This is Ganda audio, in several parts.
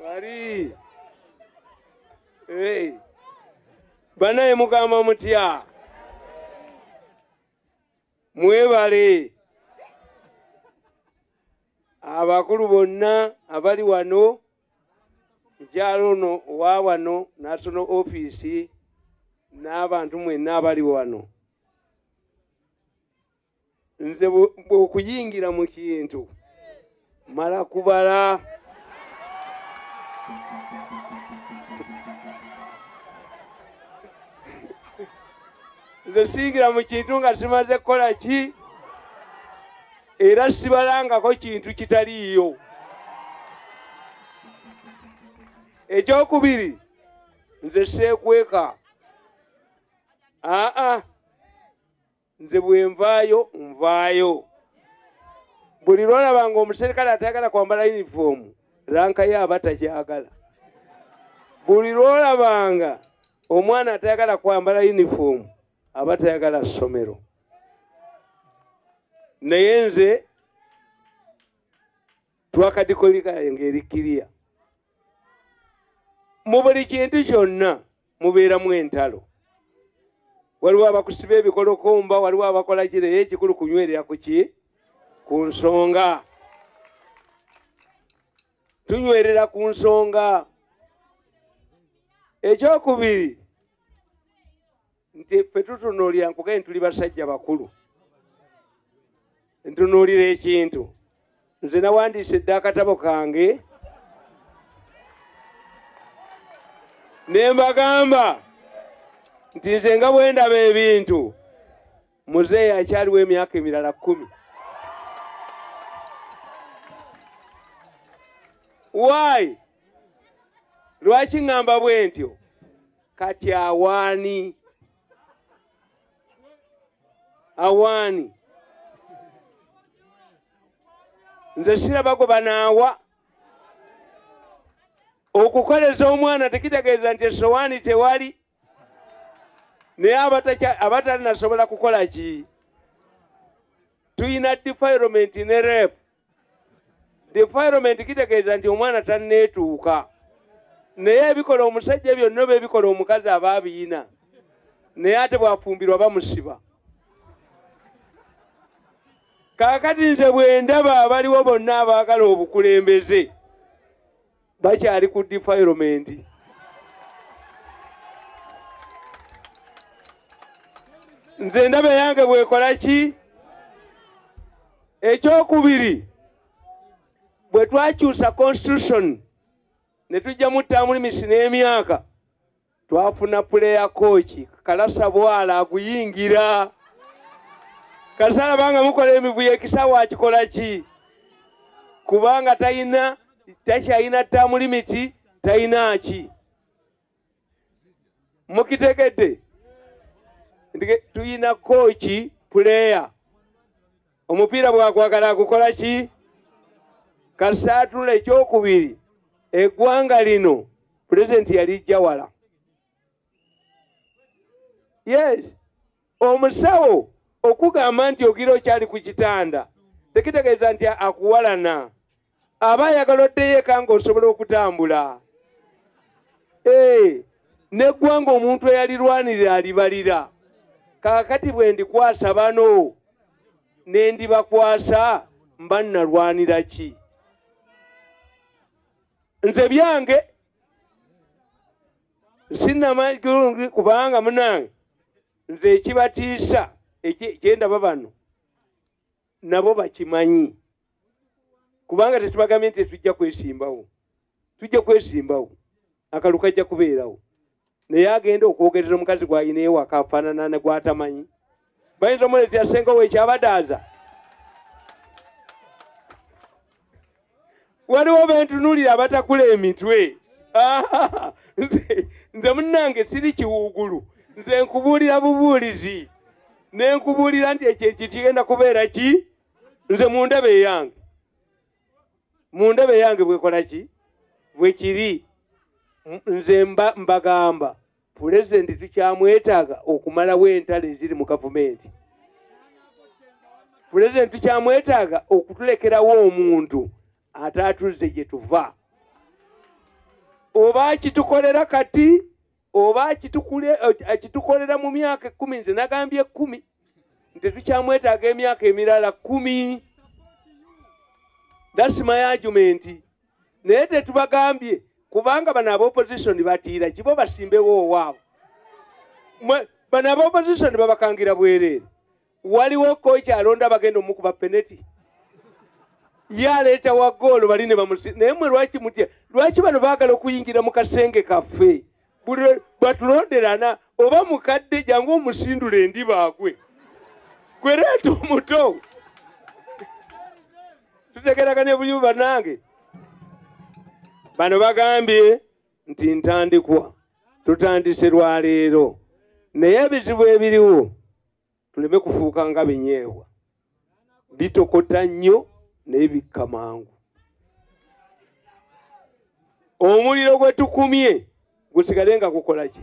Wali. Hey. Banaye mugamba mutya. Mwebale. Abakulu bonna abali wano nkyalo ono owa wano National Office n'abantu mwenna abali wano. Nze okuyingira mu kintu mala kubala. Nze siyingira mu kintu nga simaze kukola ki, era sibalangako kintu kitaliiyo. Ekyokubiri, nze seekweka. Aa, nze bwe nvaayo nvaayo. Buli lw'olaba ng'omuserikale atayagala kwambala yunifoomu, ranka ye aba takyagala. Buli lw'olabanga omwana atayagala kwambala yunifoomu, aba tayagala ssomero. Naye nze twakadikolika ng'eri kiriya. Mu buli kintu kyonna mubeeramu entalo. Waliwo abakusiba ebikolokomba, waliwo abakola ki, naye ekikulu kunywerera ku ki? Ku nsonga. Tunywerera ku nsonga. Ekyokubiri, nti ffe tutunuulira, nkugambye tuli basajja bakulu. Ntunuulira ekintu. Nze nawandiise dda akatabo kange ne mbagamba nti nze nga bwe ndaba ebintu, muzeeyi akyaliwo emyaka emirala 10. Why? Lwaki ŋŋamba bwe ntyo? Kati awaani? Awaani? Nze siraba gwe banaawa. Okukoleza omwana tekitegeeza nti essowaani tewali, naye abatalinasobola kukola ki? Tuyina defilement ne rape. Defilement kitegeeza nti omwana tanneetuuka, naye ebikola omusajja byonna oba ebikola omukazi aba abiyina, naye ate bw'afumbirwa bamusiba. Kaakati nze bwe ndaba abaliwo bonna abaagala obukulembeze bakyali ku defilement. Nze ndaba yange bwekola ki? Ekyokubiri, bwe twakyusa constitution ne tujjamu term limits n'emyaka, twafuna player coach Kalasa Bwala aguyingira. Kasala banga mukola emivuyo ekisawo akikola ki? Kubanga tayina, takyalina term limit, tayina ki? Mukitegedde? Tuyina coach player. Omupiira bw'akwagala agukola ki? Kasaatula. Ekyokubiri, eggwanga lino pulezidenti yalijja wala. Yes, omusawo okugamba nti ogira okyali ku kitanda tekitegeeza nti akuwalana. Aba ayagala oddeyo eka ng'osobola okutambula. N'eggwanga omuntu eyalirwanirira alibalira. Kaakati bwe ndikwasa bano ne ndibakwasa, mba nnalwanira ki? Nze byange sinnamanyi, kubanga munange nze ekibatiisa kyendaba bano nabo bakimanyi, kubanga tetubagambye nti tetujja kwesimbawo. Tujja kwesimbawo, akalu kajja kubeerawo, naye agenda okwogerera omukazi gw'alina ewaka afaanana ne gw'atamanyi. Bayinza omuleetera ssenga ekyabadaaza. Waliwo bentunuulira abatakula emitwe. Nze munnange siri kiwuugulu, nze nkubuulira bubuulizi, ne nkubuulira nti ekyo ekigenda kubeera ki. Nze mu ndaba eyange, mu ndaba eyange bwekola ki, bwe kiri. Nze mbagamba pulezidenti tukyamwetaaga okumalawo entalo eziri mu gavumenti. Pulezidenti tukyamwetaaga okutulekerawo omuntu ate atuzze gye tuva. Oba akitukolera kati oba akitukolera mu myaka 10, nze nagambye 10 nti tukyamwetaaga emyaka emirala 10. That's my argument. Naye tetubagambye kubanga bano aba opposition batiira kibo basimbewo owaabwe. Bano aba opposition babakangira bwereere. Waliwo kocha alonda bagenda omukuba peneti, ye aleeta wa goolo bali ne bamusi. Naye mmwe lwaki mutya? Lwaki bano baagala okuyingira mu kasenge kaffe? Buli batulonderana oba mukadde jangu omusindula endiba agwe, gwe leeta omuto. Tutegeraganye bulimu bannange. Bano bagambye nti ntandikwa tutandise lwaleero, naye ebizibu ebiriwo tuleme kufuuka nga binyeebwa, bitokota nnyo naye bikka mangu. Omuliro gwe tukumye gusigale nga gukola ki?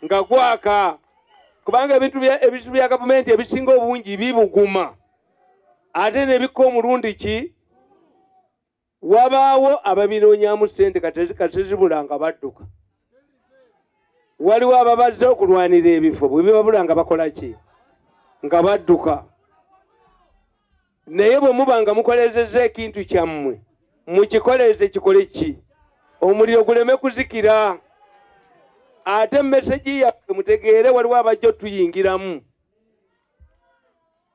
Nga gwaka. Kubanga ebintu bya gavumenti ebisinga obungi bibuguma ate ne bikka omulundi ki? Wabaawo ababinoonyaamu ssente katezibula nga badduka. Waliwo ababazze okulwanira ebifo bwe bibabula nga bakola ki? Nga badduka. Naye bwe muba nga mukolezezza ekintu kyammwe, mukikoleze kikole ki? Omuliro guleme kuzikira. Ate meseji yaffe mutegeere waliwo abajja otuyingiramu.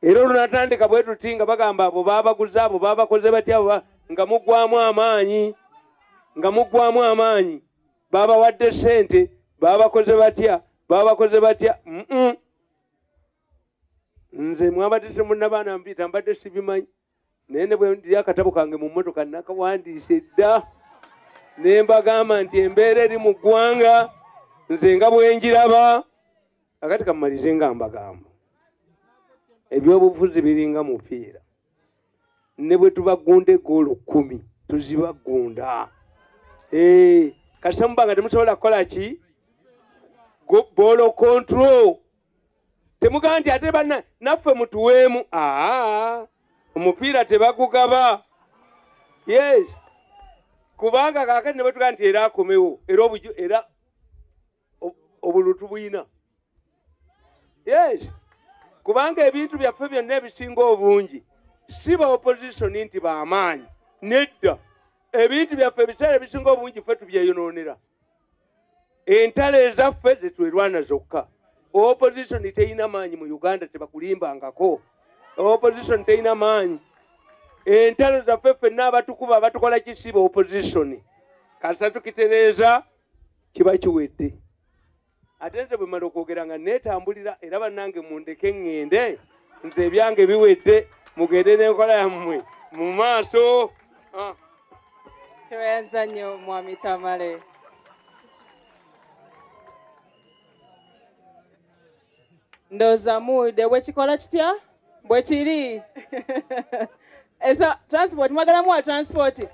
Era olunatandika bwe tuti nga bagamba abo baabaguza, abo baabakoze batya, abo nga muggwamu amaanyi, nga muggwamu amaanyi, baabawadde ssente, baabakoze batya, baabakoze batya. Nze mwabadde temunnabaana mpita, mbadde sibimanyi, naye ne bwe ndi akatabo kange mu mmotoka nakawandiise dda ne mbagamba nti embeera eri mu ggwanga nze nga bwe njiraba. Akati kammalize nga mbagamba ebyobufuzi biringa mupiira, ne bwe tubagunda eggoolo 10 tuzibagunda. Kasita muba nga temusobola kukola ki? Ball control. Temugamba nti ate banna naffe mutuweemu. Omupiira tebagugaba. Yes, kubanga kaakati ne bwe tugamba nti era akomewo, era era obululu tubuyina. Yes, kubanga ebintu byaffe byonna ebisinga obungi si ba opposition nti b'amaanyi, nedda. Ebintu byaffe ebiseera ebisinga obungi ffe tubyeyonoonera. Entalo ezaffe zetwerwana zokka. Opposition teyina maanyi mu Uganda, tebakulimbangako. Opposition teyina maanyi. Entalo zaffe ffenna abatukuba abatukola kisiba opposition. Kasita tukitereeza kiba kiwedde. Ate nze bwe mmala okwogera nga neetambulira, era bannange mundeke ŋŋende, nze ebyange biwedde, mugende n'enkola yammwe mu maaso. Tweyanza nnyo Mwami Tamale. Ndowooza muwulidde bwe kikola kitya? Bwe kiri. Eza transport, mwagala muwa transport.